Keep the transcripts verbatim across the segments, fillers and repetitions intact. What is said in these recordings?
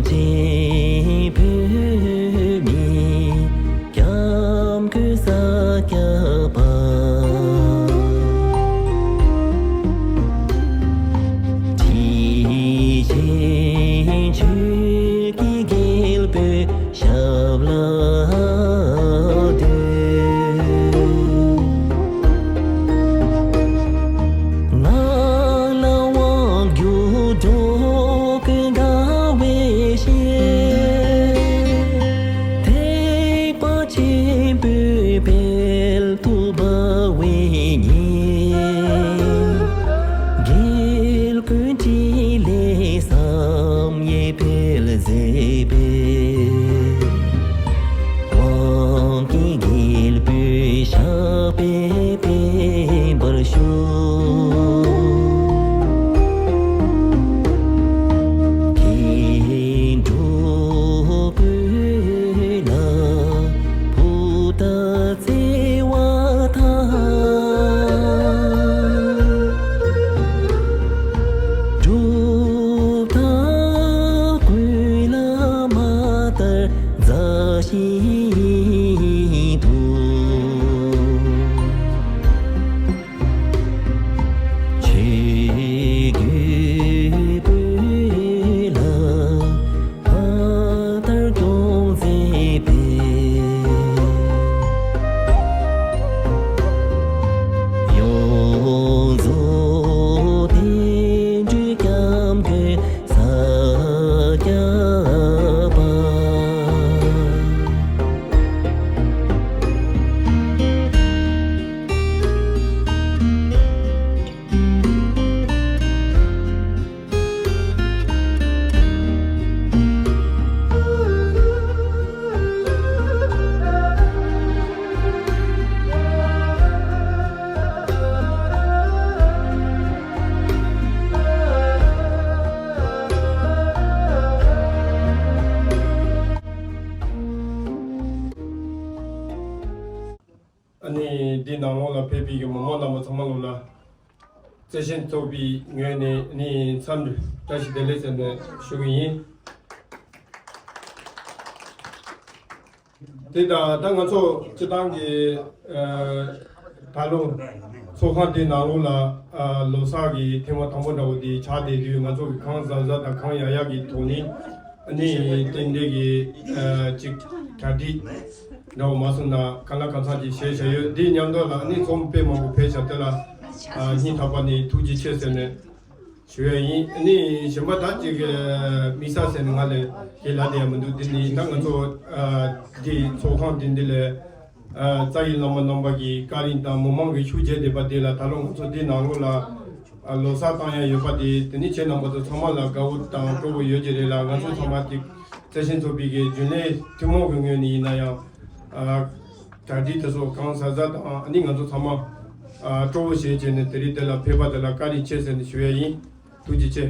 ཆེན་བོད་མིའི་སྐྱབས་མགོན་ས་སྐྱ་པ། དྲིན་ཆེན་ཆོས་ཀྱི་རྒྱལ་པོའི་ཞབས་ལ་འདུད། ང་ལ་དབང་བསྒྱུར་འགྲོ་ཀུན་དགའ་བའི་ཞལ། ཐེག་པ་ཆེན་པོའི་དཔལ་དུ་འབར་བའི་ཉིན། རྒྱལ་ཀུན་ཕྲིན་ལས་བསམ་ཡས་འཕེལ་མཛད་པའི། དབང་གི་རྒྱལ་པོའི་ཞབས་པད་བརྟན་པར་ཤོག། མཁྱེན་གྲུབ་བོད་ལ་ཕུ་ཐག་བརྩེ་བ་དང་། གྲུབ་མཐའ་ཀུན་ལ་མ་དར་མཛའ་བཤེས་དུ། ཆོས་ཀྱི་བོད་ལ་ཕ་དར་སྐྱོང་མཛད་པའི། ཡོངས་རྫོགས་བསྟན་འགྲོའི་སྐྱབས་མགོན་ས་སྐྱ་པ། ཨ་ནི་འདི་ནང་ལོགས་ལ་ཕེབས་པའི་གི་མི་མང་རྣམ་པ་ཚང་མ་ལོ་ལ་བརྩེ་ཆེན་ཚོགས་པའི་ངོས་ནས་ཨ་ནི་འཚམས་འདྲི་བཀྲ་ཤིས་བདེ་ལེགས་ཟེར་ནས་ཞུ་གི་ཡིན། དེ་དང་ད་ང་ཚོ་སྤྱི་བཏང་གི་ཨ་ད་ལོ་ཚོགས་ཁང་འདི་ནང་ལོགས་ལ་ཨ་ལོ་གསར་གྱི་ཐེངས་མ་དང་པོ་འདྲ་བོ་འདི་ཆགས་བསྡད་དུས་ང་ཚོ་གི་གང་གཟབ་གཟབ་དང་གང་ཡག་ཡག་གི་ཐོག་ནས་ཨ་ནི་རྟེན་འབྲེལ་གྱི་ཨ་ཅིག་གྲ་སྒྲིག་འདྲ་བོ་མ་སོང་ན་གང་ལ་གང་འཚམ་ཅིག་བྱས་བཞག་ཡོད། འདིའི་མཉམ་དུ་ལ་ཨ་ནི་ཚོགས་མི་དཔེ་མང་པོ་ཕེབས་བཞག་དེ་ལ་ཨ་སྙིང་ཐག་པ་ནས་ཐུགས་རྗེ་ཆེ་ཟེར་ནས་ཞུ་ཡ་ཡིན། ཨ་ནི་གཞན་པ་ད་ཅིག་དམིགས་བསལ་ཟེར་ནས་ང་ལ་ཞེ་ལབ་བསྡད་ཡ་མི་འདུག་དེ་ནི་ད་ང་ཚོ་ཨ་འདི་ཚོགས་ཁང་འདི་འདི་ལས་ཨ་རྩ་བའི་བླ་མ་རྣམ་པ་གི་བཀའ་དྲིན་དང་མི་མང་གི་ཤུགས་རྐྱེན་བསྡད་པ་དེ་ལ་ད་ལོ་ང་ཚོ་འདི་ནང་ལོགས་ལ་ཨ་ལོ་གསར་བཏང་ཡ་ཡོད་པ་དེ་དེ་ནི་ཁྱེད་རྣམ་པ་ཚོ་ཚང་མ་ལ་དགའ་བོ་དང་སྤྲོ་བོ་ཡོད་ཀྱི་རེད་ལ། ང་ཚོ་ཚང་མ་དེ་བརྩེ་ཆེན་ཚོགས་པའི་གི་རྒྱུན་ལས་ཐུན་མོང་གི་ངོས་ནས་ཡིན་ན་ཡང་ཨ་གྲ་སྒྲིག་དེ་ཚོ་གང་གཟབ་གཟབ་དང་ཨ་ནི་ང་ཚོ་ཚང་མ་ཨ་སྤྲོ་བོ་བྱས་བྱས་ནས་དེ་རིང་དེ་ལ་ཕེབས་པ་དེ་ལ་བཀའ་དྲིན་ཆེ་ཟེར་ནས་ཞུ་ཡ་ཡིན། ཐུགས་རྗེ་ཆེ།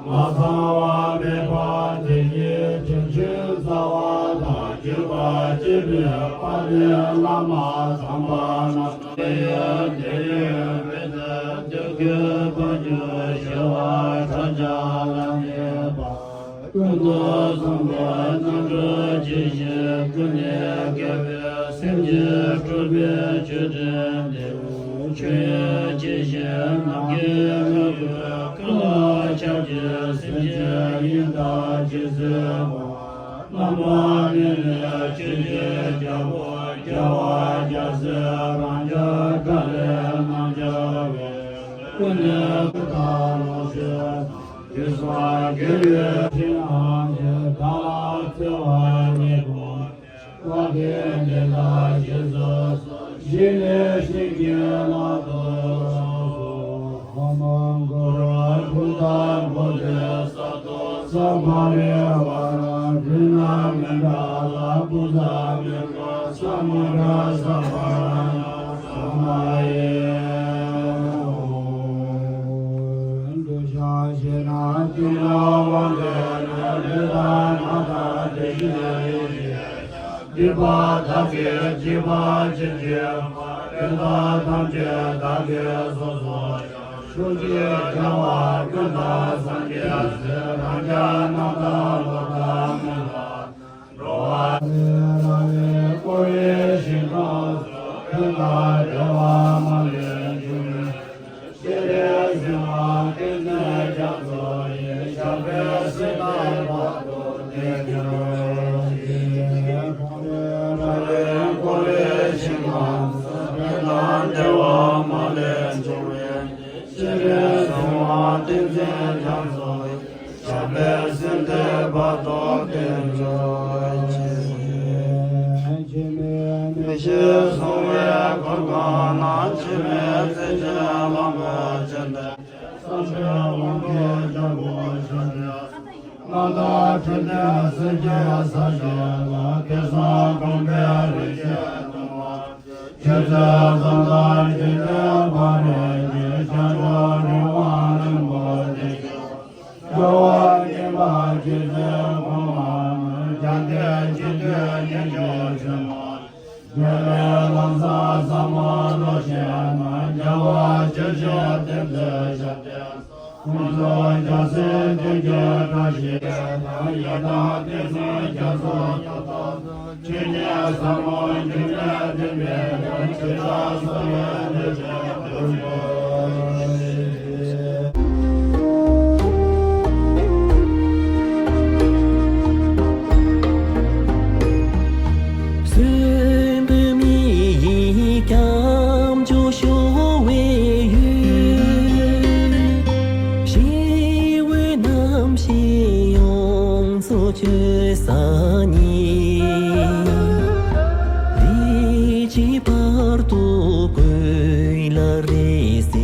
མ་ཚང་བ་མེད་པ་དེ་ཉིད་དྲིན་ཆེན་རྩ་བ་དང་བརྒྱུད་པ་སྐྱེས་པའི་དཔལ་ལྡན་བླ་མ་དམ་པ་རྣམས་ལ་དེ་ཡི་མི་ཚེ་འདི་ཀུན་བར་གྱུར་ཞི་བ་ཕྲ་རྒྱས་ལ་གནས་པ། ཀུན་ཏུ་བཟང་པོའི་རྣམ་གྲངས་ཇི་བཞིན་ཀུན་ནས་བསྐལ་པའི་སེམས་ཅན་སྤྲུལ་པའི་མཆོད་སྤྲིན་འདི། ཆོས་དབྱིངས་ཇི་བཞིན་ནམ་མཁའི་མོས་གུས་ཀུན་ལ་ཁྱབ་ཀྱི་སེམས་ཅན་ཡིད་བདག་ཅེས་གསོལ་བ། རྣམ་པར་གནོན་ནས་ཆོས་ཀྱི་རྒྱལ་པོ་རྒྱལ་བ་རྒྱལ་སྲས་རང་རྒྱལ་དགྲ་ལས་རྣམ་རྒྱལ་བའི་སྐུ་ནས་སྐུ་དང་ལོངས་སྤྱོད་དང་། དུས་གསུམ་དགེ་བའི་ཞིང་ཨ་ནི་བདག་ལ་ འདི་དག་རྗེས་སུ་ཞི་ལས་ཞིག་གི་ལག་ཏུ་སོང་། ཧོ་མ་གུ་རུ་བུདྡྷ་བོ་དྷི་ས་ཏྭ། ས་བ་རི་ཝཱ་ར་ཀྲུ་ཎ་མི་ཏྲ་ལ་བུ་ཛ་མི་ཀ་ས་མུ་དྲ་ས་བ་ར་ཎ་ས་མ་ཡེ། འདུ་ཤེས་ཞི་ན་ཏིང་ནོ་བ་དེ་ན་རི་ད་ན་ད་དེ་ཡེ་ཡེ། སྡིག་པ་ཐམས་ཅད་སྦྱིན་པ་བྱེད་ཅིང་། ཕན་པ་ཐམས་ཅད་བདག་གིས་སོ་སོར་བྱ། ཕྱོགས་བཅུའི་རྒྱལ་བ་ཀུན་དང་སངས་རྒྱས་སྲས། རང་ཅག་རྣམས་དང་སློབ་དང་མི་སློབ། འགྲོ་བ་རང་ལས་འཁོར་བའི་ཞིང་ཁམས་སུ། ཕན་དང་བདེ་བ་མ་ལུས་འབྱུང་བའི། སྤྱན་རས་གཟིགས་དབང་ཏིང་འཛིན་རྒྱ་མཚོ་ཡི། ཞབས་པད་སྲིད་མཐའི་བར་དུ་བརྟན་གྱུར་ཅིག། འཁོར་བའི་ཞིང་ཁམས་སུ། ཕན་དང་བདེ་བ་མ་ལུས་འབྱུང་བའི། སྤྱན་རས་གཟིགས་དབང་ཏིང་འཛིན་རྒྱ་མཚོ་ཡི། ཞབས་པད་སྲིད་མཐའི་བར་དུ་བརྟན་གྱུར་ཅིག། འཆི་མེད་མི་ཤེས་གསང་བའི་གོ་འཕང་ན། འཆི་མེད་བརྩེ་ཆེན་ལྷ་མོ་བཅས་དང་། སྲས་དང་དབང་པོ་ལྗང་གུ་ཞབས་ཀྱུ། རྣམ་དག་འཕྲིན་ལས་སེམས་ཀྱི་ས་གཞི་ལ། དེང་སང་གོང་འཕེལ་རིན་ཆེན་གཏེར་མ། ཆོས་ཚུལ་གསང་དང་རྒྱུད་སྡེ་བག་རིམ་གྱིས། བྱང་ཆུབ་རི་དབང་རིན་པོ་ཆེ། རྒྱལ་བ་དགྱེས་པ་རྗེ་བཙུན་གོང་མ་རྣམས། རྒྱལ་བསྟན་སྤྱི་མཐུས་ཉེར་སྦྱོར་ཆེན་མོ། རྒྱལ་བའི་ལམ་བཟང་ཟབ་མོ་བློ་ཆེན་རྣམས། རྒྱལ་བ་རྗེ་བཙུན་བསྟན་འཛིན་ཞབས་བརྟན། དབུ་མཛད་རྒྱལ་སྲས་བསྟན་རྒྱས་བཀྲ་ཤིས་དང་། ཡི་དམ་དེ་ཚང་རྒྱ་མཚོ་ཐུགས་དམ། ཆོས་ཉིད་ཟབ་མོ་འབྱུང་གནས་བསྟན་པའི་དོན། ཇི་ལྟར་གསུངས་པའི་དེ་བཞིན་དུ་ཤོག། སྲིན་བུ་མི་ཡི་སྐྱབས་འཇུག་ཞུ་བའི་ཡུལ། ཞི་བའི་རྣམ་ཤེས་ཡོངས་སུ་གཅོད་ས་ཉིད། ལས་ཀྱི་བར་དུ་བསྐུལ་ལ་རེ་ཞིག